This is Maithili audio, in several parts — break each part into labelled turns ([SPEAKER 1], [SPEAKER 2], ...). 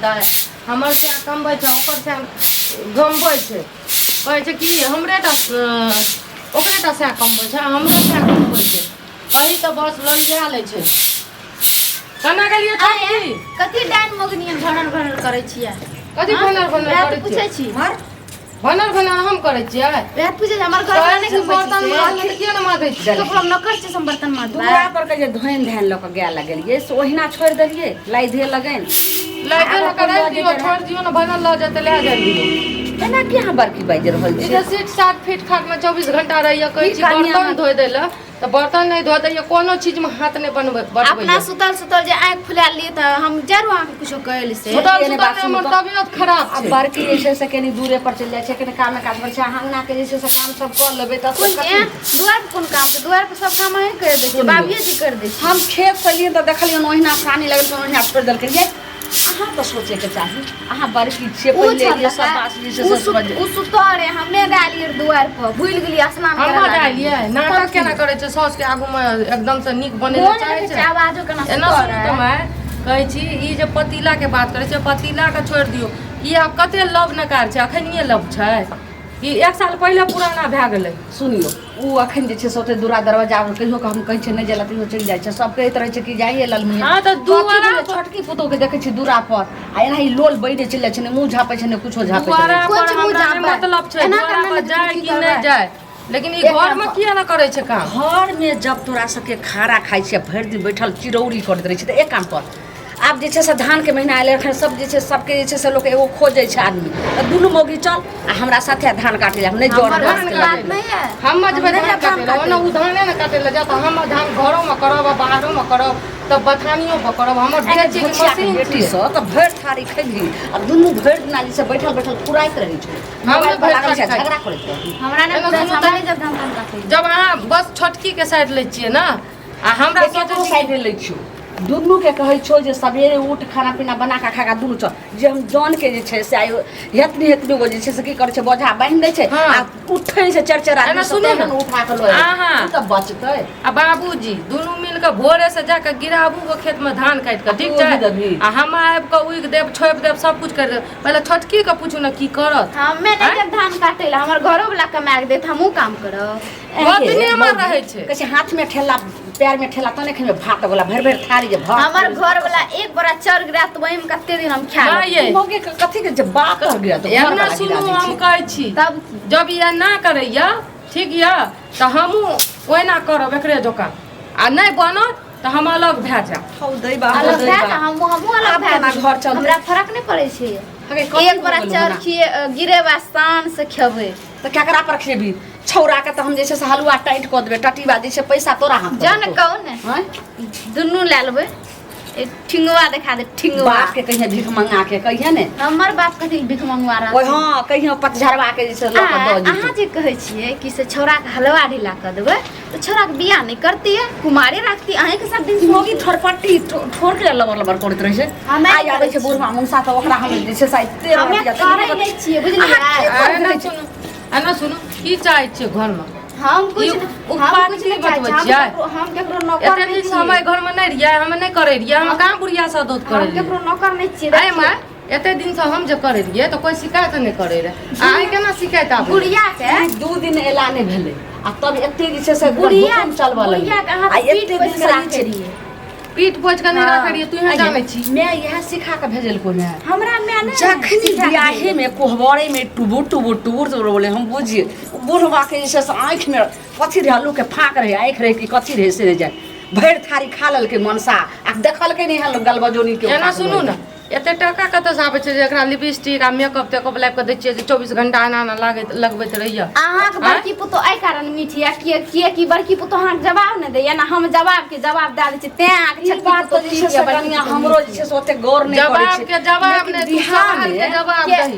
[SPEAKER 1] जेतै। हमर सएह कमबै छै, ओकर सएह गमबै छै। कहै छै कि हमरे टा, ओकरे टा सएह कमबै छै, हमरो सएह कमबै छै। कही तऽ बस ललिया लै छै। केना गेलियै छोटकी?
[SPEAKER 2] कथी डाइन मोगनी भनर भनर करै छियै?
[SPEAKER 1] कथी भनर भनर
[SPEAKER 2] वएह तऽ
[SPEAKER 1] करै
[SPEAKER 2] पूछै
[SPEAKER 1] छियै?
[SPEAKER 2] छी।
[SPEAKER 1] भनर भनर हम करै छियै?
[SPEAKER 2] वएह पूछै छी, हमर घर
[SPEAKER 1] कहै
[SPEAKER 2] नहि
[SPEAKER 1] छी
[SPEAKER 2] घुमै
[SPEAKER 1] बर्तन
[SPEAKER 2] छी
[SPEAKER 1] माजै तऽ किया ने माजै छियै?
[SPEAKER 2] ककरो हम नौकर छियै से हम बर्तन माजबै?
[SPEAKER 3] दुआरा पर के जे धोनि धानि लऽ कऽ गाय लगेलियै से ओहिना छोड़ि देलियै लाइ धे लगनि।
[SPEAKER 1] लाइटे लऽ कऽ राखि दियौ, छोड़ि दियौ ने, भनल लऽ जेतै, लए जाय दियौ।
[SPEAKER 3] एना की अहाँ बड़की बाजि रहल
[SPEAKER 1] ई
[SPEAKER 3] छियै?
[SPEAKER 1] जे सीट साट फीट खाट में 24 घंटा रहैया। कहै
[SPEAKER 3] ई
[SPEAKER 1] छी
[SPEAKER 3] कनिया
[SPEAKER 1] बर्तन धोइ दै लए तऽ बर्तन नहि धो दैया, कोनो चीज में हाथ नहि बनबै
[SPEAKER 2] अपना
[SPEAKER 1] बटबैया।
[SPEAKER 2] सुतल सुतल जे आँखि फुला लिए तऽ हम जरूर अहाँके कुछो कहै से।
[SPEAKER 1] सुतल
[SPEAKER 3] एहने
[SPEAKER 1] सुतल
[SPEAKER 3] बात
[SPEAKER 1] नहि, हमर
[SPEAKER 3] सुनू तऽ।
[SPEAKER 1] तबियत खराब
[SPEAKER 3] आ
[SPEAKER 1] छै।
[SPEAKER 3] बड़की जे छै से कनि दूरे पर चलि जाइ छै, कनि कामे काज पर छै। अहाँ अङ्गनाके जे छै से काम सब कऽ लेबै तऽ
[SPEAKER 2] कोन
[SPEAKER 3] कथी?
[SPEAKER 2] दुआर पर कोन काम छै? दुआर पर सब काम अहीं करि दै छियै,
[SPEAKER 3] सुनियौ।
[SPEAKER 2] बाबिये जी करि दै छै।
[SPEAKER 3] हम खेत से एलियै तऽ देखलियनि ओहिना सानी लगल, ओहिना छोड़ि देलकै। ये अहाँ तऽ सोचैके चाही, अहाँ बड़की छियै,
[SPEAKER 2] उ
[SPEAKER 3] पहिले
[SPEAKER 2] छल
[SPEAKER 3] एलियै सब बात जे छै से समझ।
[SPEAKER 2] उ सुतल रहे, हमे गेलियै दुआर पर, भूलि गेलियै स्नान करे
[SPEAKER 1] हमर
[SPEAKER 2] लागी।
[SPEAKER 1] डालियै नाटक केना करै छै? साउस के आगू मे एकदम से नीक बनै लए
[SPEAKER 2] मोन
[SPEAKER 1] चाहै
[SPEAKER 2] देखै
[SPEAKER 1] छै।
[SPEAKER 2] छै आवाजो केना
[SPEAKER 1] एना
[SPEAKER 2] सुतल
[SPEAKER 1] सुनू तऽ
[SPEAKER 2] रहे।
[SPEAKER 1] माय कहै छी, ई जे पतीला के बात करै छै, पतीला के छोड़ि दियौ। ई आब कते लव नकार छै? अखनिये लव छै? ई एक साल पहिले पुराना भए गेलै।
[SPEAKER 3] सुनियौ, ओ अखन जे छै से ओते दूरा दरवाजा पर कहियो कऽ हम कहै छियै नहि जाइ लए, तैयो चलि जाइ छै। सब कहैत रहै छै कि जाइए ललमुनिया।
[SPEAKER 1] हँ तऽ
[SPEAKER 3] कथी
[SPEAKER 1] दुआरा
[SPEAKER 3] भेलै? छोटकी पुतोहके देखै छी दूरा पर आ एनाही लोल बैने चलि जाइ छै, ने मुँह झाँपै छै ने कुछो झाँपैत रहै
[SPEAKER 1] दुआरा
[SPEAKER 3] छै।
[SPEAKER 2] कोन
[SPEAKER 1] पर
[SPEAKER 2] चीज मुँह
[SPEAKER 1] हमरा नहि
[SPEAKER 2] झाँपै?
[SPEAKER 1] मतलब छै।
[SPEAKER 2] एना
[SPEAKER 1] दुआरा
[SPEAKER 2] करना
[SPEAKER 1] पर
[SPEAKER 2] ने
[SPEAKER 1] जाय
[SPEAKER 2] की
[SPEAKER 1] कि
[SPEAKER 2] करबै?
[SPEAKER 1] नहि जाय, लेकिन ई
[SPEAKER 3] एक
[SPEAKER 1] घर मे
[SPEAKER 3] काम
[SPEAKER 1] किया नहि करै छै काम?
[SPEAKER 3] घरमे जब तोरा सबके खाना खाइ छियै, भरि दिन बैठल चिरौरी करैत रहै छै, तऽ एक काम कर। आब जे छै से धानके महीना एलै, एखन सब जे छै सबके जे छै से लोक एगो खोजै छै आदमी, तऽ दुनू मौगी चल आ हमरा साथे धान काटै लए। हम नहि जर
[SPEAKER 2] हमर
[SPEAKER 3] बस
[SPEAKER 2] घरके
[SPEAKER 3] के
[SPEAKER 2] बात
[SPEAKER 3] लगेबै।
[SPEAKER 2] नहि है।
[SPEAKER 1] हम जेबै
[SPEAKER 2] नहि
[SPEAKER 1] धान
[SPEAKER 2] जायब धान
[SPEAKER 1] काटै लए। ओना
[SPEAKER 2] काटै।
[SPEAKER 1] ओ धाने ने काटै लए जायत। हम धान घरोमे करब आ बाहरोमे करब तऽ बथानियो पर करब। हमर बेचैके
[SPEAKER 3] भुचियाके
[SPEAKER 1] मशीन
[SPEAKER 3] बेटी
[SPEAKER 1] छियै।
[SPEAKER 3] सब तऽ भरि थारी खैबही आ दुनू भरि दिना जे छै बैठल बैठल फुराइत रहै छै,
[SPEAKER 1] हम
[SPEAKER 3] मोबाइल पर
[SPEAKER 1] भरि
[SPEAKER 3] लागल छै,
[SPEAKER 1] थारी
[SPEAKER 3] झगड़ा करैत रहै।
[SPEAKER 2] हमरा नहि
[SPEAKER 1] एना
[SPEAKER 2] पूरा
[SPEAKER 1] सुनू
[SPEAKER 2] हमरा
[SPEAKER 1] तऽ
[SPEAKER 2] नहि जब धान तान काटै।
[SPEAKER 1] जब अहाँ बस छोटकीके साइड लै छियै ने आ हमरा सोचै
[SPEAKER 3] केकरो
[SPEAKER 1] छी
[SPEAKER 3] साइड लै छियौ, दुनूके कहै छौ जे सवेरे उठ, खाना पीना बना कऽ खा कऽ दुनू चल। जे हम जनके जे छै से आइ हेतनी हेतनी गो जे छै से की करै छै, बोझा बान्हि दै छै
[SPEAKER 1] हँ।
[SPEAKER 3] आ उठै छै चारि चारि आदमी
[SPEAKER 1] एना
[SPEAKER 3] सब
[SPEAKER 1] सुनू
[SPEAKER 3] तहन
[SPEAKER 1] ने।
[SPEAKER 3] उठा कऽ लऽ जाइ
[SPEAKER 1] अहाँ।
[SPEAKER 3] छै। तऽ बचतै।
[SPEAKER 1] आ बाबूजी दुनू मिल कऽ भोरे से जाके गिराबू गो खेत में धान काटि कऽ, ठीक
[SPEAKER 3] तू
[SPEAKER 1] छै?
[SPEAKER 3] उगि देबही।
[SPEAKER 1] आ हम आबि कऽ उगि देब, छोपि देब, सब कुछ करि देब। पहिले छोटकी के पूछू ने की करत।
[SPEAKER 2] हमे नहि जब धान काटै लए, हमर घरो वाला कमा के देत, हमहूँ काम करब।
[SPEAKER 1] गोतनी हमर रहै छै।
[SPEAKER 3] कहै छै हाथ में ठेला पैर में ठेला तने खेमे भात वाला भरि भरि थारी जे भात।
[SPEAKER 2] हमर घर वाला एक बोरा चाउर गिरा तऽ ओहिमे कते दिन हम खा
[SPEAKER 1] नहि
[SPEAKER 2] लेब।
[SPEAKER 1] ये
[SPEAKER 3] मौगी के कथी के जे बाप तर गिरा तो घर
[SPEAKER 1] एना
[SPEAKER 3] वाला
[SPEAKER 1] सुनू,
[SPEAKER 3] गिरा दै
[SPEAKER 1] हम
[SPEAKER 3] छै।
[SPEAKER 1] कहै छी
[SPEAKER 2] तब की?
[SPEAKER 1] जब ई एना करैया, ठीक यऽ, तऽ हमहूँ ओहिना करब एकरे जकाँ आ नहि बनत तऽ हम अलग भए जायब।
[SPEAKER 3] हौ दैबा, हौ
[SPEAKER 2] अलग भए
[SPEAKER 3] दैबा।
[SPEAKER 2] जा, हमहूँ हमहूँ अलग
[SPEAKER 3] आब
[SPEAKER 2] भए
[SPEAKER 3] केना
[SPEAKER 2] जेबै।
[SPEAKER 3] घर चलतै?
[SPEAKER 2] हमरा फरक नहि पड़ै छै।
[SPEAKER 3] हगे, कथी
[SPEAKER 2] एक बोरा
[SPEAKER 3] भऽ गेलौ
[SPEAKER 2] चाउर
[SPEAKER 3] हना?
[SPEAKER 2] खिए गिरेबा शान से खेबै।
[SPEAKER 3] तऽ केकरा पर खेबी? छौड़ा के तऽ हम जे छै से हलुआ टाइट कऽ देबै, टटीबा जे छै पैसा तोरा हाथ
[SPEAKER 2] जा ने कहू ने।
[SPEAKER 3] आँय?
[SPEAKER 2] दुनू लए लेबै। एक ठिंगवा देखा दे, ठिंगवा।
[SPEAKER 3] बाप के कहिया भीख मंगा के कहिया ने।
[SPEAKER 2] हमर बाप कथी भीख मंगवा रहा?
[SPEAKER 3] ओहि हँ, कहिया पतझड़वा के जे छै लऽ कऽ दऽ
[SPEAKER 2] अहाँ
[SPEAKER 3] जेतै।
[SPEAKER 2] जे कहै छियै कि से छौड़ाके हलवा ढीला कऽ देबै तऽ छौड़ाके बियाह नहि करतियै, कुमारे राखती अहीँके सब दिन।
[SPEAKER 3] मौगी ठोरपट्टी ठोर के लबर लबर करैत रहै छै।
[SPEAKER 2] हमे
[SPEAKER 3] आइ आबै छै बुढ़वा मुनसा तऽ ओकरा हम जे छै से आइ 13
[SPEAKER 2] हमे
[SPEAKER 3] रुपैआ
[SPEAKER 2] करै नहि छियै, बुझलियै?
[SPEAKER 1] एना सुनू, एना सुनू, की चाहै छियै घरमे?
[SPEAKER 2] हम कुछ
[SPEAKER 1] ई
[SPEAKER 2] हम
[SPEAKER 1] उपवास
[SPEAKER 2] कुछ
[SPEAKER 1] की
[SPEAKER 2] नहि चाहै
[SPEAKER 1] बतबै
[SPEAKER 2] छियै। हम
[SPEAKER 1] छियै?
[SPEAKER 2] केकरो, हम केकरो नौकर
[SPEAKER 1] एते
[SPEAKER 2] नहि
[SPEAKER 1] दिन से
[SPEAKER 2] छियै।
[SPEAKER 1] हम एहि घरमे नहि रहियै, हम नहि करै रहियै, हम कहाँ बुढ़िया से दूध करै
[SPEAKER 2] हम
[SPEAKER 1] रहियै?
[SPEAKER 2] केकरो नौकर नहि छियै।
[SPEAKER 1] आइ माय, एते दिन से हम जे करै रहियै तऽ कोइ शिकायत नहि करै रहै, आ आइ केना शिकायत आबै?
[SPEAKER 2] बुढ़िया के
[SPEAKER 3] 2 दिन एला नहि भेलै आ तब एते जे छै से
[SPEAKER 2] बुढ़िया
[SPEAKER 3] हुकुम चलबऽ लगलै।
[SPEAKER 2] बुढ़िया के अहाँ
[SPEAKER 3] आ
[SPEAKER 2] पीठ
[SPEAKER 3] एते दिन
[SPEAKER 2] पोछि के
[SPEAKER 3] से ई
[SPEAKER 2] राखै
[SPEAKER 3] छै।
[SPEAKER 2] रहियै।
[SPEAKER 1] पीठ पोछि के नहि
[SPEAKER 2] हँ।
[SPEAKER 1] राखै रहियै, तूहे जानै छी।
[SPEAKER 3] मैं इएह सिखा कऽ भेजलको ने?
[SPEAKER 2] हमरा माय नहि
[SPEAKER 3] जखनी
[SPEAKER 2] सिखा के
[SPEAKER 3] बियाहे में कोहबरे में टुबुर टुबुर टुबुर टुबुर बोले, हम बुझिए बुढ़वा के जे छै से आँखि में कथी रहै, आलू के फाँक रहै आँखि रहै कि कथी रहै से नहि जाय, भरि थारी खा लेलकै मनसा आ देखलकै नहि हन गलबजोनी के।
[SPEAKER 1] एना सुनू ने, एते टाका कतऽसँ आबै छै जे एकरा लिपस्टिक आ मेकअप तेकअप लाबि कऽ दै छियै जे 24 घंटा एना एना लागैत लगबैत रहैया?
[SPEAKER 2] अहाँके बड़की पुतोह एहि कारण मीठ यऽ किए, किए कि बड़की पुतोह अहाँके जवाब नहि दैया ने, हम जवाब के जवाब दए दै छी, तें अहाँके
[SPEAKER 3] ई
[SPEAKER 2] छोटकी
[SPEAKER 3] बात
[SPEAKER 2] पुतोह
[SPEAKER 3] तऽ जे
[SPEAKER 2] ठीक
[SPEAKER 3] छै से
[SPEAKER 2] यऽ, बड़की
[SPEAKER 3] कनिया
[SPEAKER 2] पुतोह
[SPEAKER 3] हमरो
[SPEAKER 2] मीठ
[SPEAKER 3] जे छै से ओते गौर नहि करै
[SPEAKER 1] जवाब
[SPEAKER 3] छै
[SPEAKER 1] के जवाब
[SPEAKER 3] लेकिन
[SPEAKER 1] नहि, तू
[SPEAKER 3] बिहार
[SPEAKER 1] सवाल के
[SPEAKER 3] मे
[SPEAKER 1] जवाब
[SPEAKER 2] के-
[SPEAKER 1] दही।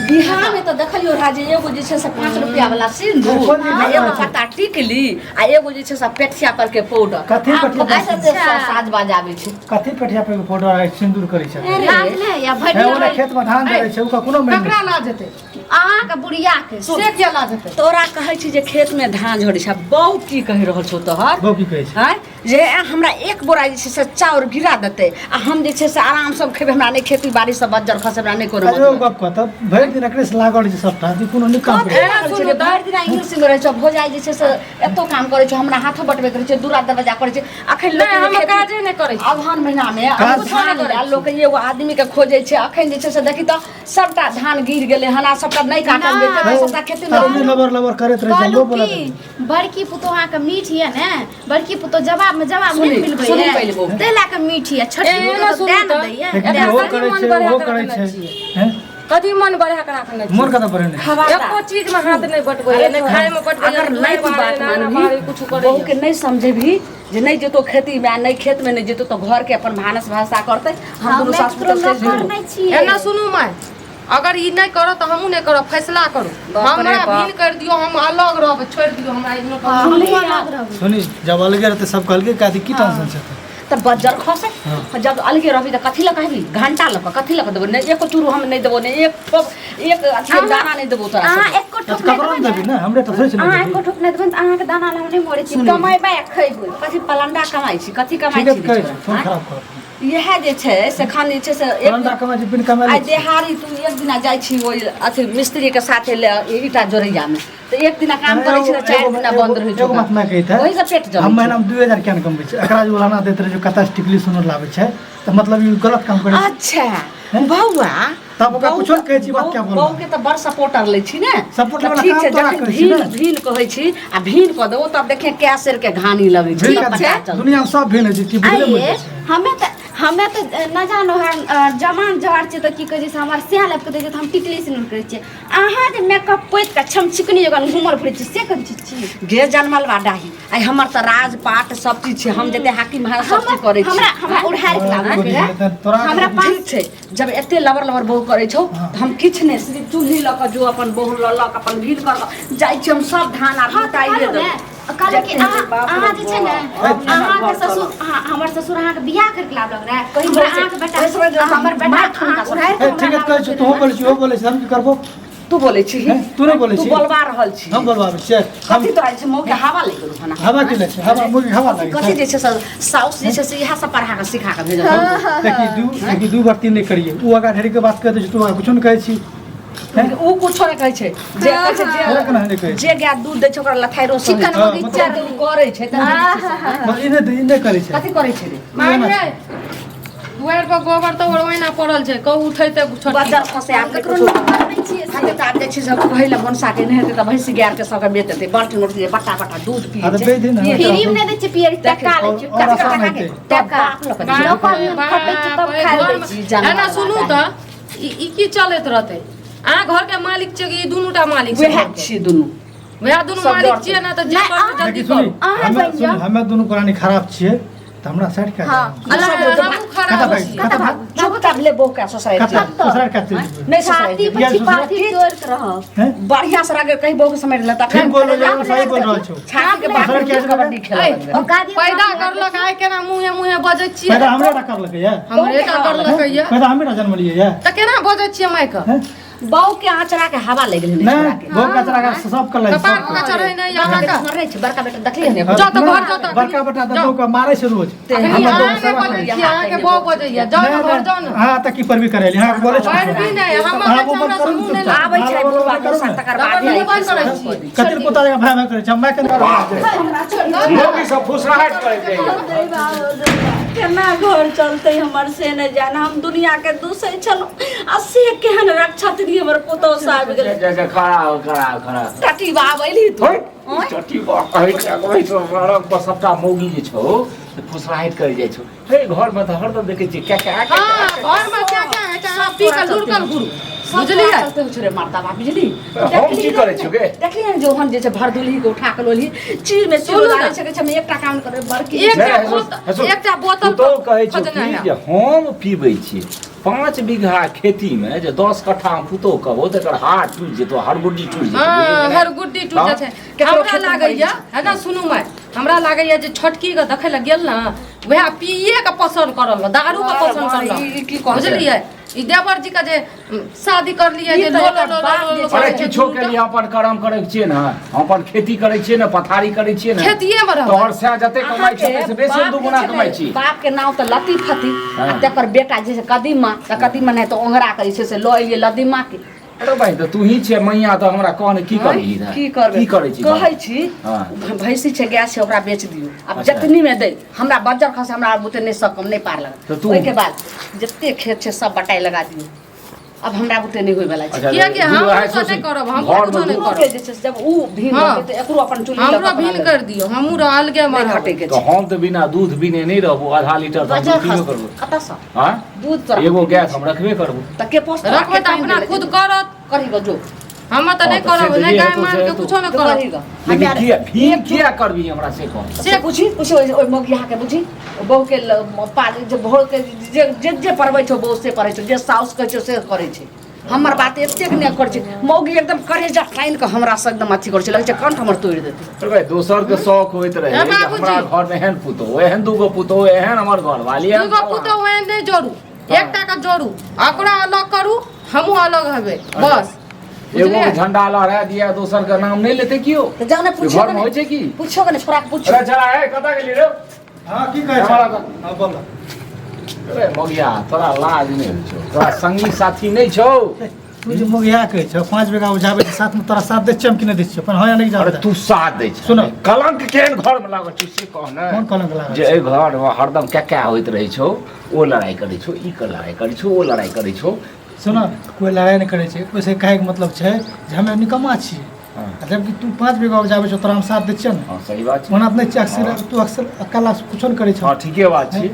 [SPEAKER 3] बिहार में तऽ देखलियौ रहा जे एगो जे छै से 5 रुपया वाला सिन्दूर आ एगो पत्ता टिकली आ एगो जे छै से पेठिया पर के पाउडर।
[SPEAKER 4] कथी
[SPEAKER 3] आब
[SPEAKER 4] पेठिया पर?
[SPEAKER 3] कतऽ से साज बाज आबै छै?
[SPEAKER 4] कथी पेठिया पर के पाउडर आ सिन्दूर? दूर करै छै।
[SPEAKER 2] लाज नहि या भरि
[SPEAKER 4] हे ओने खेत में धान जरै छै, ओकर कोनो मानि
[SPEAKER 1] ककरा
[SPEAKER 4] नहि।
[SPEAKER 1] लाज हेतै?
[SPEAKER 2] अहाँके बुढ़िया के।
[SPEAKER 1] से किया लाज हेतै?
[SPEAKER 3] तोरा कहै छी जे खेत में धान झड़ै छै, बहू की कहि रहल छौ तोहर?
[SPEAKER 4] बहू की कहै छै?
[SPEAKER 3] आँय, जे हमरा एक बोरा जे छै से चाउर गिरा देतै आ हम जे छै से आरामसँ खेबै, हमरा नहि खेती बाड़ी सब बज्जर खसे, हमरा नहि कोनो
[SPEAKER 4] अरे ओ
[SPEAKER 3] मतलब।
[SPEAKER 4] गप कह तऽ भरि दिन एकरे से लागल रहै छै सबटा कि कोनो नीक काम करै छै।
[SPEAKER 3] लागल छै रे, भरि दिना इंग्लिश मे रहै छै, भौजाइ जे छै से एतो काम करै छै, हमरा हाथो बटबै करै छै, दूरा दरवाजा करै छै। अखन लोक
[SPEAKER 1] नहि, हम
[SPEAKER 3] खेती-
[SPEAKER 1] काजे नहि करै छी।
[SPEAKER 3] अगहन महीना मे
[SPEAKER 4] काज-
[SPEAKER 3] कुछो नहि करै छी। लोक एगो आदमी के खोजै छै। अखन जे छै से देखी तऽ सबटा धान गिर गेलै हन आ सबटा नहि काटल जेतै तऽ सबटा खेती मे
[SPEAKER 4] अपने लबर लबर करैत रहै छै,
[SPEAKER 2] कहलहुँ
[SPEAKER 4] हमरो बोलत।
[SPEAKER 2] की बड़की पुतोह अहाँके मीठ यऽ ने, बड़की पुतोह जवाब में जवाब
[SPEAKER 3] सुनी,
[SPEAKER 2] नहि मिलबै
[SPEAKER 3] सुनी पहिले बहू।
[SPEAKER 2] ताहि लए कऽ मीठ यऽ। छोटकी
[SPEAKER 1] ए,
[SPEAKER 2] पुतोह
[SPEAKER 1] सुनू
[SPEAKER 2] तऽ तें ने
[SPEAKER 1] तऽ।
[SPEAKER 2] दैये।
[SPEAKER 4] लेकिन
[SPEAKER 1] एकरा
[SPEAKER 4] ओहो
[SPEAKER 1] कथी
[SPEAKER 4] करै
[SPEAKER 1] मन
[SPEAKER 4] छै,
[SPEAKER 1] बढ़ा
[SPEAKER 4] ओहो
[SPEAKER 1] कऽ
[SPEAKER 4] करै
[SPEAKER 1] रखने
[SPEAKER 4] छै।
[SPEAKER 1] छियै?
[SPEAKER 4] हैं?
[SPEAKER 1] कथी मन बढ़ा कऽ रखने छियै?
[SPEAKER 4] मोन कतऽ बढ़ेने छै?
[SPEAKER 3] खबरदार।
[SPEAKER 1] एको चीज में हाथ नहि बटबै, नहि खाय में बटबै,
[SPEAKER 3] अगर नहि तू बात मानबही,
[SPEAKER 1] कुछ
[SPEAKER 3] बहू के
[SPEAKER 1] करै।
[SPEAKER 3] नहीं समझेबही जे नहि जेतो खेती में, नहि खेत में नहि जेतो तऽ घर के अपन भानस भाषा करतै, हम दुनू
[SPEAKER 2] हमे
[SPEAKER 3] सास
[SPEAKER 2] ककरो
[SPEAKER 3] पुतोह चलि
[SPEAKER 2] नौकर
[SPEAKER 3] जेबौ।
[SPEAKER 2] नहि छियै।
[SPEAKER 1] एना सुनू माय, अगर ई नहि करत तऽ हमहूँ नहि करब। फैसला करू,
[SPEAKER 3] बाप रे
[SPEAKER 1] हमरा
[SPEAKER 3] बाप।
[SPEAKER 1] भिन्न करि दियौ, हम अलग रहबै, छोड़ि दियौ हमरा इग्नोर करू।
[SPEAKER 2] हमहूँ अलग रहबै।
[SPEAKER 4] सुनी, जब अलगे रहतै सब कहलकै कादी की टेंशन छै तऽ?
[SPEAKER 3] तऽ बज्जर खसे जब अलगे रहबी तऽ कथी लऽ कहबी? घंटा लऽ कऽ कथी लऽ कऽ देबो? नहि एको चूरू हम नहि देबो, नहि एक ठोप एक अथी दाना नहि देबो तोरा
[SPEAKER 2] अहाँ
[SPEAKER 3] सबके।
[SPEAKER 2] एको
[SPEAKER 4] तऽ
[SPEAKER 2] ठोप नहि
[SPEAKER 4] ककरो
[SPEAKER 2] देबै
[SPEAKER 4] नहि देबही ने, हमरे तऽ थोड़े छै
[SPEAKER 2] अहाँ
[SPEAKER 4] नहि
[SPEAKER 2] एको
[SPEAKER 4] देबही।
[SPEAKER 2] ठोप नहि देबै तऽ अहाँके दाना लए हम नहि मरै छी।
[SPEAKER 3] सुनी।
[SPEAKER 2] कमेबै आ खैबै।
[SPEAKER 3] कथी पलंडा कमाइ छी, कथी कमाइ
[SPEAKER 4] ठीके
[SPEAKER 3] छी
[SPEAKER 4] तऽ कहै
[SPEAKER 3] रे
[SPEAKER 4] छै,
[SPEAKER 3] छोरा?
[SPEAKER 4] फोन
[SPEAKER 3] आँय?
[SPEAKER 4] खराब कर।
[SPEAKER 3] इएह जे छै से खान जे छै से एक
[SPEAKER 4] पलंडा कमाइ छी, बिन कमाइ
[SPEAKER 3] आइ देहारी तू एक दिना जाइ छी ओहि अथी मिस्त्री के साथे ले ईटा जोड़ैयामे तऽ एक दिना काम करै छी तऽ 4 दिना बंद रहै छै।
[SPEAKER 4] एगो बात मैं कहैत है,
[SPEAKER 3] ओहि से पेट जरै
[SPEAKER 4] हम
[SPEAKER 3] छै।
[SPEAKER 4] महीना में 2000 किया नहि कमबै छै? एकरा जे उलाना दैत रहै छै, कतऽ से टिकली सुनर लाबै छै, तऽ मतलब ई गलत काम करै छै।
[SPEAKER 3] अच्छा
[SPEAKER 4] हैं?
[SPEAKER 3] बौआ,
[SPEAKER 4] तब ओकरा
[SPEAKER 3] बहू
[SPEAKER 4] कुछो नहि कहै छी, बात क्या बोलबा?
[SPEAKER 3] बहू के तऽ बड़ सपोर्टर लै छी ने।
[SPEAKER 4] सपोर्ट
[SPEAKER 3] तऽ
[SPEAKER 4] वाला
[SPEAKER 3] ठीक
[SPEAKER 4] काम
[SPEAKER 3] छै,
[SPEAKER 4] तोरा
[SPEAKER 3] जखन
[SPEAKER 4] करै छी
[SPEAKER 3] भीन
[SPEAKER 4] ने।
[SPEAKER 3] भीन कहै छी आ भीन कऽ देबो तब देखिए कै सेर के घानी लगै छै।
[SPEAKER 4] भीन
[SPEAKER 3] तब
[SPEAKER 4] का
[SPEAKER 3] पता चलतै।
[SPEAKER 4] दुनिया में सब भीन होइ छै की बुझले
[SPEAKER 2] आइए
[SPEAKER 4] बुझै छै।
[SPEAKER 2] हमे तऽ न जानो हम जमान जहर छै तऽ की कहै छै से हमर सएह लाबि कऽ दै छै तऽ हम टिकली सिनुर करै छियै। अहाँ जे मेकअप पोति कऽ छमछिकनी जकाँ घूमल फिरै छी से कथी चीज छी?
[SPEAKER 3] गे जनमल बा डाही, आइ हमर तऽ राजपाट सब चीज छै, हम जते हाकिम है सब चीज करै छी।
[SPEAKER 2] हमरा हमरा उड़ारि के लाबै
[SPEAKER 4] गोदी
[SPEAKER 2] के
[SPEAKER 4] में तोरा
[SPEAKER 2] हमरा पास
[SPEAKER 3] ठीक छै, जब एते लबर लबर बहू करै छौ तऽ हम किछु नहि, सिर्फ चूल्ही लऽ कऽ जो अपन बहू लऽ लऽ कऽ अपन भीड़ कर कऽ जाइ छी, हम सब धान आर
[SPEAKER 2] हँ तऽ
[SPEAKER 3] लुटाइए
[SPEAKER 2] कहलहुँ
[SPEAKER 3] देबै।
[SPEAKER 2] ने, कहलहुँ कि
[SPEAKER 3] जते
[SPEAKER 2] अहाँ
[SPEAKER 3] बाप रे
[SPEAKER 2] अहाँ जे छै ने
[SPEAKER 3] बाप,
[SPEAKER 2] अहाँके
[SPEAKER 3] घर
[SPEAKER 2] ससुर अहाँ हमर ससुर अहाँके बियाह करके लाबलक रहे,
[SPEAKER 3] कही
[SPEAKER 2] हमरा
[SPEAKER 3] बोलै छै,
[SPEAKER 2] अहाँके बेटा
[SPEAKER 3] ओहि समय जे
[SPEAKER 2] हमर बेटा
[SPEAKER 3] मार खान
[SPEAKER 2] अहाँ
[SPEAKER 3] का
[SPEAKER 2] उड़ारि
[SPEAKER 4] ए
[SPEAKER 2] कऽ
[SPEAKER 4] ठीक
[SPEAKER 2] हमरा
[SPEAKER 4] है, कहै छी तोहू बोलै छी, ओहो बोलै छी, हम की करबो?
[SPEAKER 3] तू बोलै छी?
[SPEAKER 4] हैं? तू नहि बोलै
[SPEAKER 3] तू
[SPEAKER 4] छी?
[SPEAKER 3] बोलबा रहल छी।
[SPEAKER 4] हम बोलबाबै छियै? हम
[SPEAKER 3] कथी तोरा जे छै मौके हवा लागि गेलौ हन?
[SPEAKER 4] हवा की लै छै? हवा मुर्गी हवा लागै
[SPEAKER 3] कथी
[SPEAKER 4] छै?
[SPEAKER 3] जे छै से साउस जे छै से इएह सब पढ़ा कऽ सिखा कऽ भेजल हन।
[SPEAKER 4] देखी दू, देखी दू बार तीन नहि करियै। ओ आगा ढेरी के बात कहि दै छै, तू आगा कुछो नहि कहै छी। हैं?
[SPEAKER 3] ओ कुछो नहि कहै छै, जे कहै छै
[SPEAKER 4] तोरा केना नहि कहै
[SPEAKER 3] जे
[SPEAKER 4] छै?
[SPEAKER 3] जे गाय दूध दै छै ओकरा लथाइरो
[SPEAKER 2] चिकन
[SPEAKER 4] हँ,
[SPEAKER 2] मुर्गी
[SPEAKER 4] मतलब-
[SPEAKER 2] चरली
[SPEAKER 3] करै छै तऽ
[SPEAKER 4] मतलब ई नहि, ई नहि करै छै।
[SPEAKER 3] कथी करै छै रे?
[SPEAKER 1] माय रे, दुआरि पर गोबर तोबर ओहिना पड़ल छै, कहू उठेतै छोटकी।
[SPEAKER 3] बज्जर खसे आब
[SPEAKER 2] ककरो
[SPEAKER 3] ककरो
[SPEAKER 2] नौकर नहि छियै से।
[SPEAKER 3] खाते तऽ आब जाइ छै सब कहै लए भनसा के नहि हेतै तऽ भैंसी गाय के सबके बेच देतै, बाल्टी उल्टी जे बट्टा बट्टा दूध
[SPEAKER 4] हँ
[SPEAKER 3] पियै
[SPEAKER 4] तऽ
[SPEAKER 3] छै।
[SPEAKER 4] बेच दे ने।
[SPEAKER 2] फ्री में नहि दै छियै, पियरी टका लै छियै।
[SPEAKER 4] और
[SPEAKER 2] टका
[SPEAKER 4] आसान
[SPEAKER 2] टका के
[SPEAKER 4] हेतै।
[SPEAKER 2] टका
[SPEAKER 3] बाप लऽ कऽ दै छै।
[SPEAKER 2] नौकर नियन खटै छियै तब
[SPEAKER 1] बाप रे,
[SPEAKER 2] खाइ लै
[SPEAKER 1] घरमे-
[SPEAKER 2] छियै।
[SPEAKER 3] जानवर
[SPEAKER 1] एना सुनू
[SPEAKER 3] वाला।
[SPEAKER 1] तऽ ई की चलैत रहतै? अहाँ घर के मालिक छियै कि ई दुनू टा मालिक छै?
[SPEAKER 3] वएह छियै दुनू।
[SPEAKER 1] वएह दुनू
[SPEAKER 3] सब
[SPEAKER 1] मालिक
[SPEAKER 3] डर
[SPEAKER 1] छियै ने तऽ जे
[SPEAKER 2] नहि,
[SPEAKER 1] करतै
[SPEAKER 2] अहाँ-
[SPEAKER 1] जल्दी
[SPEAKER 4] देखी सुनी,
[SPEAKER 1] करू।
[SPEAKER 2] अहाँ
[SPEAKER 4] हमे
[SPEAKER 2] बनि
[SPEAKER 4] सुनी,
[SPEAKER 2] जाउ।
[SPEAKER 4] हमे दुनू प्राणी खराब छियै तऽ हमरा साइड कए
[SPEAKER 2] हँ।
[SPEAKER 4] जाउ।
[SPEAKER 1] अल्लाह,
[SPEAKER 3] सब
[SPEAKER 1] हमहूँ खराब
[SPEAKER 4] कतऽ
[SPEAKER 1] छी।
[SPEAKER 4] भाग? कतऽ भाग?
[SPEAKER 3] चुपचाप ले बहू के ससुरारि
[SPEAKER 4] कतऽ
[SPEAKER 3] चलि।
[SPEAKER 4] ससुरारि कतऽ चलि जेबै?
[SPEAKER 3] नहि ससुरारि
[SPEAKER 2] छाती
[SPEAKER 3] जेबै।
[SPEAKER 2] पर
[SPEAKER 4] किया
[SPEAKER 2] छिपाती तोड़ि के रहब।
[SPEAKER 4] हैं?
[SPEAKER 3] बढ़िया से रह कहीं बहू के समझ लेता।
[SPEAKER 4] ठीक बोल रहल छौ, सही बोल रहल छौ।
[SPEAKER 3] छाती के बात
[SPEAKER 4] ससुरारि किया जेबै?
[SPEAKER 3] कबड्डी खेलऽ
[SPEAKER 1] ऐ,
[SPEAKER 3] लगबै।
[SPEAKER 2] औकात
[SPEAKER 1] पैदा करलक आइ केना मुँहे मुँहे बजै छियै?
[SPEAKER 4] पैदा हमरे टा करलकै ये?
[SPEAKER 1] हमरे टा करलकै ये।
[SPEAKER 4] पैदा हमरे टा जनमलियै ये?
[SPEAKER 1] तऽ केना बजै छियै मायके?
[SPEAKER 4] हैं?
[SPEAKER 3] बहू के आँचरा के हवा लागि गेलै
[SPEAKER 4] नहि
[SPEAKER 3] छोरा के।
[SPEAKER 4] बहू कचरा के सब कर
[SPEAKER 1] कपार पर चढ़ै नहि
[SPEAKER 3] बड़का
[SPEAKER 1] अहाँके।
[SPEAKER 3] बेटा सुनर रहै छै, बड़का बेटा देखलियै ने।
[SPEAKER 1] जाउ तऽ घर जाउ तऽ।
[SPEAKER 4] बड़का बेटा तऽ बहू के मारै छै रोज।
[SPEAKER 1] अखनी
[SPEAKER 4] हमर
[SPEAKER 1] अहाँ
[SPEAKER 4] बहू
[SPEAKER 1] नहि
[SPEAKER 4] सेवा
[SPEAKER 1] बजै
[SPEAKER 4] करै छै।
[SPEAKER 1] छियै, अहाँके बहू बजैया। जाउ ने घर जाउ ने।
[SPEAKER 4] अहाँ तऽ की परवी करेली? अहाँ बोलै छै
[SPEAKER 1] पैरवी नहि, हमर
[SPEAKER 4] अहाँ
[SPEAKER 1] बच्चा
[SPEAKER 4] ऊपर
[SPEAKER 1] हमरा
[SPEAKER 4] करू
[SPEAKER 1] से मुँह नहि
[SPEAKER 4] चुपचाप।
[SPEAKER 3] आबै छै
[SPEAKER 4] अहाँ
[SPEAKER 3] बुढ़वा
[SPEAKER 4] करू
[SPEAKER 3] मौसा
[SPEAKER 4] ने।
[SPEAKER 3] तकर
[SPEAKER 1] रबर
[SPEAKER 3] बाद
[SPEAKER 1] मुँह बंद करै छियै।
[SPEAKER 4] कतेक पोता जकाँ भाय भाय करै छै, हम माय के नहि।
[SPEAKER 5] मौगी सब फुसराहट करैत रहैए।
[SPEAKER 2] केना घर चलतै हमर से नहि जान। हम दुनिया के दूसै छलहुँ आ से केहन रक्षा तिरी हमर पुतोह से आबि गेलै।
[SPEAKER 5] जा जा, खड़ा हो, खड़ा हो, खड़ा हो।
[SPEAKER 3] टटीबा आब एलही तू?
[SPEAKER 5] होइ, चटी बा कहै छै, कहै छौ, सड़क पर सबटा मौगी जे छौ से फुसराहट करै जाइ छौ। हे, घरमे तऽ हरदम देखै छियै क्या क्या क्या।
[SPEAKER 1] हँ, घरमे क्या क्या होइ छै? अहाँ पी कऽ लुढ़कल घुरू, बुझलियै?
[SPEAKER 3] चलते होइ छै रे मर्दा बाप, बुझली?
[SPEAKER 5] हम की करै छियौ गे?
[SPEAKER 3] देखलियै ने, जोहन जे छै भरदुलही के उठा के लोलही चीर में
[SPEAKER 1] सुनू
[SPEAKER 3] चूर
[SPEAKER 1] ने।
[SPEAKER 3] डालै छै, कहै छै हम एकटा काम करबै बड़की।
[SPEAKER 1] एकटा
[SPEAKER 5] नहि, हे सुन, हे सुन।
[SPEAKER 1] एकटा बोतल
[SPEAKER 5] पुतहु कहै छौ
[SPEAKER 1] खोजने
[SPEAKER 5] कि
[SPEAKER 1] है।
[SPEAKER 5] जे हम पीबै छी 5 बीघा खेतीमे जे 10 कट्ठा हम पुतहु कहबो तऽ एकर हाथ टूटि जेतौ, हरगुड्डी टूटि जेतौ।
[SPEAKER 1] हँ,
[SPEAKER 5] बुझलियै कि नहि?
[SPEAKER 1] हर गुड्डी टूट जाइ छै।
[SPEAKER 3] केकरो
[SPEAKER 1] हमरा
[SPEAKER 3] खेतमे
[SPEAKER 1] लागैया
[SPEAKER 3] पड़ै
[SPEAKER 1] है ना, सुनू माय, हमरा लागैया जे छोटकी के देखै लए गेल ने वएह पिए के पसंद करल दारू के पसंद करल
[SPEAKER 3] ई की कहै छै?
[SPEAKER 1] बुझलियै ई देवर जी के जे शादी करलियै
[SPEAKER 3] ई
[SPEAKER 1] जे
[SPEAKER 3] तऽ
[SPEAKER 1] लो
[SPEAKER 3] एकर
[SPEAKER 1] लो लो
[SPEAKER 3] बाप
[SPEAKER 1] लो
[SPEAKER 3] जे
[SPEAKER 1] लो
[SPEAKER 3] छै।
[SPEAKER 5] अरे किछो के लिए अपन करम करै छियै ने, हम अपन खेती करै छियै ने, पथारी करै छियै ने,
[SPEAKER 1] खेतिए मे रहबै।
[SPEAKER 5] तोहर सएह जते कमाइ छै
[SPEAKER 3] अहाँके
[SPEAKER 5] से बेसी
[SPEAKER 3] बाप
[SPEAKER 5] दू गुना
[SPEAKER 3] जे छै
[SPEAKER 5] कमाइ
[SPEAKER 3] ने,
[SPEAKER 5] छी।
[SPEAKER 3] बाप के नाम तऽ लती फती
[SPEAKER 5] हाँ।
[SPEAKER 3] आ तकर बेटा जे छै कदीमा, तऽ कदीमा नहि तऽ ओंगरा के जे छै से लऽ एलियै लदीमा के।
[SPEAKER 5] अरे भाई तऽ तू ही छै मैया, तऽ हमरा कह ने की करबही इधर?
[SPEAKER 3] की करबै
[SPEAKER 5] की करै छी?
[SPEAKER 3] कहै छी
[SPEAKER 5] हाँ।
[SPEAKER 3] भैंसी छै गाय छै ओकरा बेच दियौ आब।
[SPEAKER 5] अच्छा।
[SPEAKER 3] जतनी मे दै हमरा बज्जर खसे हमरा बुते नहि सकम नहि पार
[SPEAKER 5] तऽ
[SPEAKER 3] लगत।
[SPEAKER 5] तू-
[SPEAKER 3] ओहिके बाद जते खेत छै सब बटाइ लगा दियौ, अब हमरा बुते नहि होय वाला छै।
[SPEAKER 5] अच्छा,
[SPEAKER 1] किएकि
[SPEAKER 5] दू
[SPEAKER 1] हम
[SPEAKER 5] अढ़ाई
[SPEAKER 1] कुछो
[SPEAKER 5] सौ
[SPEAKER 1] नहि करब, हम
[SPEAKER 5] घरमे
[SPEAKER 1] कुछो नहि
[SPEAKER 5] दू-
[SPEAKER 1] करब।
[SPEAKER 3] के जे छै से जब ऊ भीन
[SPEAKER 1] हाँ।
[SPEAKER 3] रहतै तऽ एकरो अपन चुल्ही लऽ
[SPEAKER 1] हमरो
[SPEAKER 3] कऽ अपना
[SPEAKER 1] भिन
[SPEAKER 3] लेबै।
[SPEAKER 1] कर दियौ, हमहूँ अलगे
[SPEAKER 3] नहि
[SPEAKER 1] मरब।
[SPEAKER 3] खटै के
[SPEAKER 5] तऽ
[SPEAKER 3] छै।
[SPEAKER 5] हम तऽ बिना दूध बिने नहि रहबो, आधा लीटर तऽ हम
[SPEAKER 3] बजर
[SPEAKER 5] दूध पीबे
[SPEAKER 3] खस
[SPEAKER 5] करबो।
[SPEAKER 3] कतऽसँ
[SPEAKER 5] हाँ
[SPEAKER 3] दूध तोरा
[SPEAKER 5] एगो गैस हम रखबे करबो।
[SPEAKER 3] तऽ के पोसतौ?
[SPEAKER 1] रखबै
[SPEAKER 3] के
[SPEAKER 1] तऽ
[SPEAKER 3] पानि
[SPEAKER 1] अपना
[SPEAKER 3] देले
[SPEAKER 1] खुद
[SPEAKER 3] जेतै?
[SPEAKER 1] करत।
[SPEAKER 3] करही गो जो।
[SPEAKER 1] हम तऽ नहि
[SPEAKER 5] हाँ, तऽ से
[SPEAKER 1] करब,
[SPEAKER 5] तऽ
[SPEAKER 1] नहि
[SPEAKER 5] जे
[SPEAKER 1] गाय
[SPEAKER 5] हेतौ
[SPEAKER 1] माल
[SPEAKER 5] से
[SPEAKER 1] के
[SPEAKER 5] हेतौ।
[SPEAKER 1] कुछो नहि
[SPEAKER 3] तऽ
[SPEAKER 1] करब।
[SPEAKER 3] करही गो।
[SPEAKER 5] लेकिन
[SPEAKER 2] हमरा-
[SPEAKER 5] किया भीन किया करबी हमरा से कह।
[SPEAKER 3] से पूछी पूछी ओहि ओहि मौगियाके बुझी बहू के पाल जे बहू के जे जे जे पढ़बै छौ बहू से पढ़ै छौ, जे साउस कहै छौ से करै छै। हमर बात एतेक नहि करै छै मौगी, एकदम करेजा टानि कऽ हमरा से एकदम अथी करै छै, लगै छै कंठ हमर तोड़ि देतै।
[SPEAKER 5] अरे भाई दोसर के शौक होइत रहे
[SPEAKER 1] ए
[SPEAKER 5] जे
[SPEAKER 1] बाबूजी।
[SPEAKER 5] हमरा घर में एहन पुतोह, एहन दूगो पुतोह, एहन हमर घर वाली, एहन
[SPEAKER 1] दूगो
[SPEAKER 5] फलाना।
[SPEAKER 1] पुतोह एहन नहि जोड़ू,
[SPEAKER 5] हाँ।
[SPEAKER 1] एकटा के जोड़ू, ओकरा अलग करू, हमहूँ अलग हेबै बस।
[SPEAKER 5] एगो के
[SPEAKER 1] बुझलियै?
[SPEAKER 5] झंडा लहरा दिया दोसर के नाम नहि लेते कियो।
[SPEAKER 3] तऽ जाउ ने पूछियो
[SPEAKER 5] घर में होइ छै की?
[SPEAKER 3] पूछियो ने छोड़ा के पूछियो।
[SPEAKER 5] अरे चला है कतऽ गेली रे?
[SPEAKER 4] हाँ की कहै छै?
[SPEAKER 5] हमरा तऽ-
[SPEAKER 4] हाँ बोल।
[SPEAKER 5] अरे मगिया तोरा लाज नहि होइ छौ? तोरा संगी साथी नहि छौ?
[SPEAKER 4] तू जे मोगिया कहै छौ 5 बीघा उपजाबै छै साथमे तोरा साथ दै छियै हम कि नहि दै छियै? अपन हँ या नहि
[SPEAKER 5] अरे
[SPEAKER 4] जाबै।
[SPEAKER 5] तू साथ दै छै।
[SPEAKER 4] सुनो।
[SPEAKER 5] कलंक केहन घर में लागल छौ से कह ने।
[SPEAKER 4] कोन कलंक लागल
[SPEAKER 5] जे
[SPEAKER 4] छै?
[SPEAKER 5] एहि घर में हरदम क्या क्या होइत रहै छौ, ओ लड़ाइ करै छौ, ई के लड़ाइ करै छौ, ओ लड़ाइ करै छौ।
[SPEAKER 4] सुन, कोइ लड़ाइ नहि करै छै। ओहिसँ कहैके मतलब छै जे हमे निकम्मा छियै।
[SPEAKER 5] हाँ।
[SPEAKER 4] आ जबकि तू 5 बीघा उपजाबै छौ, तोरा हम साथ दै छियै ने?
[SPEAKER 5] हाँ सही बात छै।
[SPEAKER 4] ओना तऽ नहि छियै अक्सर, तू अक्सर अकेला कुछो नहि करै छौ।
[SPEAKER 5] हाँ ठीके बात छै।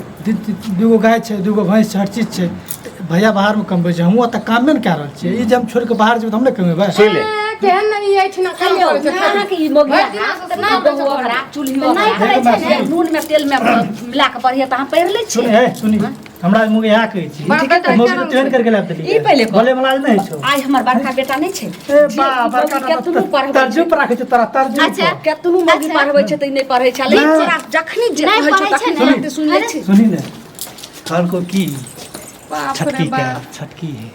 [SPEAKER 4] दूगो गाय छै, दूगो भैंस छै, हर चीज छै। तऽ भैया बाहरमे कमबै छै, हमहूँ ओतऽ कामे ने कए रहल छियै। ई जे हम छोड़ि कऽ बाहर जेबै तऽ हम नहि कमेबै?
[SPEAKER 5] सुनि ले।
[SPEAKER 1] ए, केहन नहि एहिठिना काम
[SPEAKER 3] हेलो,
[SPEAKER 1] करै छै।
[SPEAKER 3] अहाँके ई मौगिया
[SPEAKER 1] भरि दिना
[SPEAKER 3] हाथ
[SPEAKER 1] से
[SPEAKER 3] तऽ
[SPEAKER 1] सुना
[SPEAKER 3] बहु ओकरा चूल्ही
[SPEAKER 2] तऽ नहि
[SPEAKER 3] ओकरा
[SPEAKER 2] करै छै ने।
[SPEAKER 3] नून में तेल में मिला कऽ बढ़िया तऽ अहाँ पहिर लै
[SPEAKER 4] सुन
[SPEAKER 3] छियै।
[SPEAKER 4] हे सुनी, हमरा मुँह इएह कहै छी।
[SPEAKER 1] बाप बेटा
[SPEAKER 4] मौगी
[SPEAKER 1] एके रंग
[SPEAKER 4] ट्रेन
[SPEAKER 1] छै।
[SPEAKER 4] करके लाबि देलियै।
[SPEAKER 3] ई पहिले कह।
[SPEAKER 4] बोले वाला नहि छौ।
[SPEAKER 3] आइ हमर बड़का बेटा नहि छै
[SPEAKER 4] ए
[SPEAKER 3] जे
[SPEAKER 4] बा
[SPEAKER 3] ई
[SPEAKER 4] बड़का
[SPEAKER 3] मौगी केतनो पढ़बै
[SPEAKER 4] तर्जू
[SPEAKER 3] छै
[SPEAKER 4] पर राखै छै तोरा तर्जू
[SPEAKER 2] अच्छा।
[SPEAKER 4] पर।
[SPEAKER 3] केतनो मौगी
[SPEAKER 2] अच्छा।
[SPEAKER 3] पढ़बै छै तऽ ई नहि पढ़ै छै, लेकिन
[SPEAKER 4] नहि।
[SPEAKER 3] तोरा जखनी जे
[SPEAKER 2] नहि
[SPEAKER 3] कहै छौ
[SPEAKER 2] पढ़ै छै
[SPEAKER 3] तखनी
[SPEAKER 2] ने।
[SPEAKER 3] तुरन्ते सुनि लै छै।
[SPEAKER 4] सुनी ने, कहलको की
[SPEAKER 1] बाप रे
[SPEAKER 4] छटकी के
[SPEAKER 1] बाप।
[SPEAKER 4] छटकी है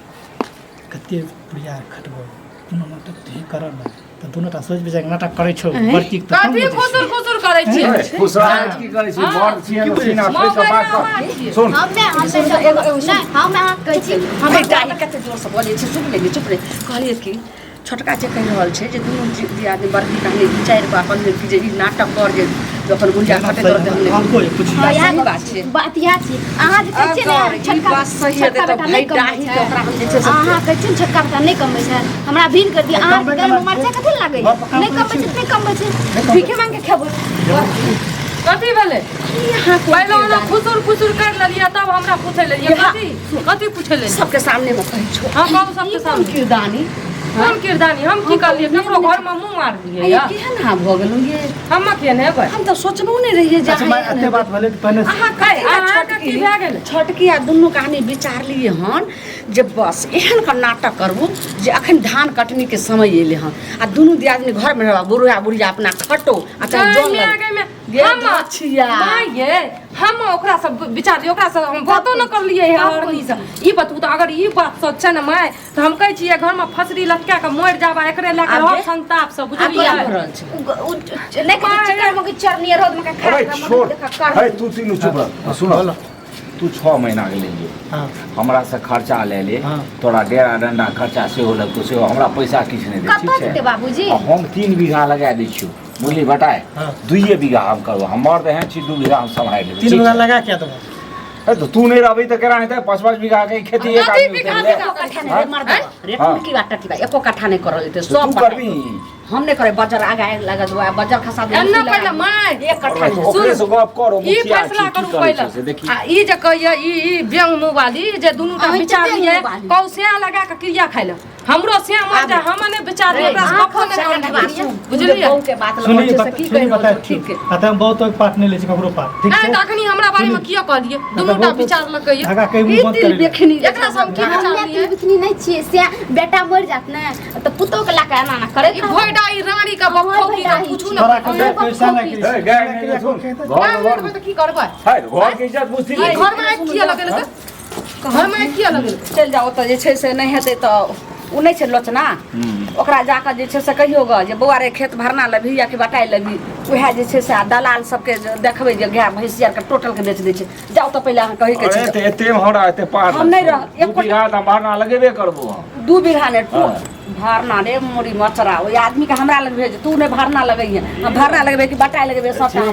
[SPEAKER 4] कते प्रिया खटबो कोनो नाटक तुही कर ने तऽ दुनू टा सोचि विचारि कऽ नाटक करै छौ बड़की तऽ कम
[SPEAKER 1] कथी
[SPEAKER 4] बुझै
[SPEAKER 1] खुसुर
[SPEAKER 4] छै।
[SPEAKER 1] खुसुर करै छियै?
[SPEAKER 5] अरे, फुसराहट की करै छी? मर्द छियै
[SPEAKER 4] की
[SPEAKER 5] तऽ
[SPEAKER 4] बुझै
[SPEAKER 5] सीना
[SPEAKER 4] छी?
[SPEAKER 5] ठोकि कऽ बात
[SPEAKER 1] मौगा
[SPEAKER 5] कर। सुन
[SPEAKER 2] हमे हमे
[SPEAKER 3] एगो एगो
[SPEAKER 2] नहि, हम अहाँके कहै छी हमर
[SPEAKER 3] बेटा ई कते जोरसँ बजै छै, चुप नहि चुप नहि। कहलियै कि छोटका जे कहि रहल छै जे दुनू दियादनी बड़की कहानी विचारि कऽ अपन कि जे ई नाटक कर जे अपन गुंजा खटैत रहतै हम नहि।
[SPEAKER 4] हमको जे पुछि
[SPEAKER 2] हँ, इएह
[SPEAKER 3] सही बात छै।
[SPEAKER 2] बात इएह छी। अहाँ जे कहै छियै ने
[SPEAKER 3] अगर ई
[SPEAKER 2] छोटका
[SPEAKER 3] बात सही
[SPEAKER 2] छोटका
[SPEAKER 3] हेतै तऽ
[SPEAKER 2] बेटा नहि
[SPEAKER 3] भाय
[SPEAKER 2] कमबै
[SPEAKER 3] डाही
[SPEAKER 2] छै।
[SPEAKER 3] के ओकरा हम जे छै से
[SPEAKER 2] अहाँ कहै छियै ने छोटका बेटा नहि कमबै छै, हमरा भिन कर दिअ। अहाँके
[SPEAKER 4] कमबै
[SPEAKER 2] गरम
[SPEAKER 4] केना
[SPEAKER 2] मरचाइ
[SPEAKER 4] छै?
[SPEAKER 2] कथी लए लागैए?
[SPEAKER 4] घर पर काम
[SPEAKER 2] नहि
[SPEAKER 4] करै
[SPEAKER 2] कमबै छै
[SPEAKER 4] छियै।
[SPEAKER 2] तऽ नहि कमबै छै,
[SPEAKER 4] कमबै।
[SPEAKER 2] भीखे मांगि के खेबै।
[SPEAKER 1] कथी भेलै?
[SPEAKER 3] की अहाँ कोन
[SPEAKER 1] पहिले ओना
[SPEAKER 3] किरदानी?
[SPEAKER 1] खुसुर खुसुर कर लेलियै तब हमरा पूछै लेलियै।
[SPEAKER 3] इएह-
[SPEAKER 1] कथी कथी पूछै लेलियै?
[SPEAKER 3] सबके सामने मे कहै छौ।
[SPEAKER 1] हम कहू
[SPEAKER 3] ई
[SPEAKER 1] सबके
[SPEAKER 3] कोन
[SPEAKER 1] सामने।
[SPEAKER 3] किरदानी?
[SPEAKER 1] कोन किरदानी? हम की
[SPEAKER 3] हम तऽ
[SPEAKER 1] करलियै?
[SPEAKER 3] उम्मीद
[SPEAKER 1] ककरो
[SPEAKER 3] नहि
[SPEAKER 1] घरमे मुँह मारलियै?
[SPEAKER 3] आ
[SPEAKER 1] या
[SPEAKER 3] ई केहन अहाँ भऽ गेलहुँ ये?
[SPEAKER 1] हम केहन हेबै?
[SPEAKER 3] हम तऽ सोचलहुँ नहि रहियै जे
[SPEAKER 4] अच्छा
[SPEAKER 3] अहाँ
[SPEAKER 4] माय
[SPEAKER 3] एहन
[SPEAKER 4] एते
[SPEAKER 3] हेबै।
[SPEAKER 4] बात भेलै तऽ पहिने
[SPEAKER 3] अहाँ कथी लए
[SPEAKER 1] अहाँके की
[SPEAKER 3] छोटकी
[SPEAKER 1] भए गेलै?
[SPEAKER 3] छोटकी आ दुनू कहानी विचारलियै हन जे बस एहन के नाटक करबू जे अखन धान कटनी के समय एलै हन आ दुनू दियादनी घरमे रहब, बुढ़िया बुढ़िया अपना खटो आ चाहे जन
[SPEAKER 1] गै
[SPEAKER 3] लग
[SPEAKER 1] गै
[SPEAKER 3] गे
[SPEAKER 1] हम
[SPEAKER 3] दछिया।
[SPEAKER 1] माय ये, हम ओकरा सब विचारलियै, ओकरा सब हम बातो न करलियै हे हरनी से। ई बतू तऽ अगर ई बात सच छै ने माय, तऽ हम कहै छियै घरमे फसरी लटका कऽ मरि जाब आ एकरे लए कऽ
[SPEAKER 3] आब
[SPEAKER 1] रहब
[SPEAKER 3] गे?
[SPEAKER 1] संताप से
[SPEAKER 3] आब
[SPEAKER 1] बुझलियै?
[SPEAKER 3] किया भऽ रहल छै?
[SPEAKER 2] नहि कहै छै चक्कर मे चरनी रौद मे खा
[SPEAKER 5] अरे छोड़
[SPEAKER 2] कर।
[SPEAKER 5] हे तू तीनू चुप रह। सुन,
[SPEAKER 4] बोलो।
[SPEAKER 5] तू 6 महीना के लेलियै,
[SPEAKER 4] हाँ
[SPEAKER 5] हमरा से खर्चा ले ले।
[SPEAKER 4] हाँ।
[SPEAKER 5] तोरा डेरा डंडा खर्चा सेहो लगतौ, सेहो हमरा पैसा किछु नहि दे।
[SPEAKER 2] कतऽ
[SPEAKER 5] ठीक छै
[SPEAKER 2] जेतै बाबूजी?
[SPEAKER 5] आ हम 3 बीघा लगा दै छियौ, बुझली बटाय?
[SPEAKER 4] हाँ।
[SPEAKER 5] 2 बीघा हम करबो, हम मर्द एहन छी 2 बीघा हम सम्हारि लेबै।
[SPEAKER 4] 3
[SPEAKER 5] ठीक
[SPEAKER 4] बीघा
[SPEAKER 5] छै?
[SPEAKER 4] लगा के देबो।
[SPEAKER 5] हे, तऽ तू नहि रहबही तऽ केना हेतै? 5-5 बीघा के खेती एक
[SPEAKER 1] कथी
[SPEAKER 5] आदमी
[SPEAKER 1] बीघा
[SPEAKER 5] उतारि ले।
[SPEAKER 1] बीघा?
[SPEAKER 3] एको कट्ठा नहि रे मर्द रे।
[SPEAKER 5] हाँ।
[SPEAKER 3] की बात टटी बा, एको कट्ठा नहि करल जेतै
[SPEAKER 5] तऽ
[SPEAKER 3] सब
[SPEAKER 5] तू
[SPEAKER 3] बटाइ।
[SPEAKER 5] करबी?
[SPEAKER 3] हम नहि करै, बजर आगा लागत बजर खसा दे।
[SPEAKER 1] एना पहिले माय
[SPEAKER 3] एक कट्ठा
[SPEAKER 5] अरे
[SPEAKER 3] नहि।
[SPEAKER 5] ओकरे से गप करो
[SPEAKER 1] ई
[SPEAKER 5] मुखिया
[SPEAKER 1] फैसला
[SPEAKER 5] छी, की
[SPEAKER 1] करू
[SPEAKER 5] करै
[SPEAKER 1] पहिले
[SPEAKER 5] छै से देखी।
[SPEAKER 1] आ ई जे कहैया ई ई व्यंग मुँह वाली जे दुनू टा
[SPEAKER 2] अहीं तऽ
[SPEAKER 1] विचारलियै
[SPEAKER 2] व्यंग मुँह वाली।
[SPEAKER 1] कौशिया लगा कऽ क्रिया खाइ लए, हमरो से मर जाए हम नहि बेचारी ओकरा से गप्पो नहि करबै बुझलियै
[SPEAKER 3] बहू के बात
[SPEAKER 4] सुनी
[SPEAKER 3] लगै छै से की
[SPEAKER 4] सुनी
[SPEAKER 3] कहि
[SPEAKER 4] बता
[SPEAKER 3] रहल छौ, ठीक
[SPEAKER 4] आ तऽ हम बहुत पाठ नहि लै छी ककरो पाठ ठीक
[SPEAKER 1] नहि
[SPEAKER 4] छै
[SPEAKER 1] तऽ अखनी हमरा बारे मे किया कहलियै दुनू टा विचार लकै
[SPEAKER 4] धागा कहीं
[SPEAKER 3] ई
[SPEAKER 4] मुँह बंद
[SPEAKER 3] तिल
[SPEAKER 4] करै
[SPEAKER 3] बेखनी
[SPEAKER 1] एकरा से हम की
[SPEAKER 2] हमे
[SPEAKER 1] विचारलियै
[SPEAKER 2] तिल बिखनी नहि छियै से बेटा मरि जात ने तऽ पुतोह के लऽ कऽ एना एना करैत
[SPEAKER 1] ई भोइडा ई रानी के बखौकी के पूछू ने
[SPEAKER 4] तोरा के पैसा नहि
[SPEAKER 5] हे, गाय नहि सुन घर
[SPEAKER 1] गाय
[SPEAKER 5] घर
[SPEAKER 1] नहि तऽ की करबै
[SPEAKER 5] है घर के इज्जत बुझती
[SPEAKER 1] ई घर मे आगि किया लगेलकै घर मे आगि किया लगेलकै
[SPEAKER 3] चलि जाउ ओतऽ जे छै से नहि हेतै तऽ ओ नहि छै लोचना ओकरा जाकऽ जे छै से कहियौ गऽ जे बौआ रे खेत भरना लेबही या कि बटाइ लेबही उएह जे छै से आ दलाल सबके जे देखबै जे गाय भैंसी आरके टोटलके बेच दै छै जाउ तऽ पहिले अहाँ कहैके
[SPEAKER 5] अरे
[SPEAKER 3] छै
[SPEAKER 5] तऽ एते मे हमरा एते पार
[SPEAKER 3] हम नहि रह-
[SPEAKER 5] दू बीघा तऽ भरना लगेबे करबो हम
[SPEAKER 3] 2 बीघा नहि
[SPEAKER 5] हाँ।
[SPEAKER 3] भरना रे मोरी मचरा ओहि आदमीके हमरा लग भेज तू नहि भरना लगैहे हम भरना लगेबै कि बटाइ लगेबै सबटा।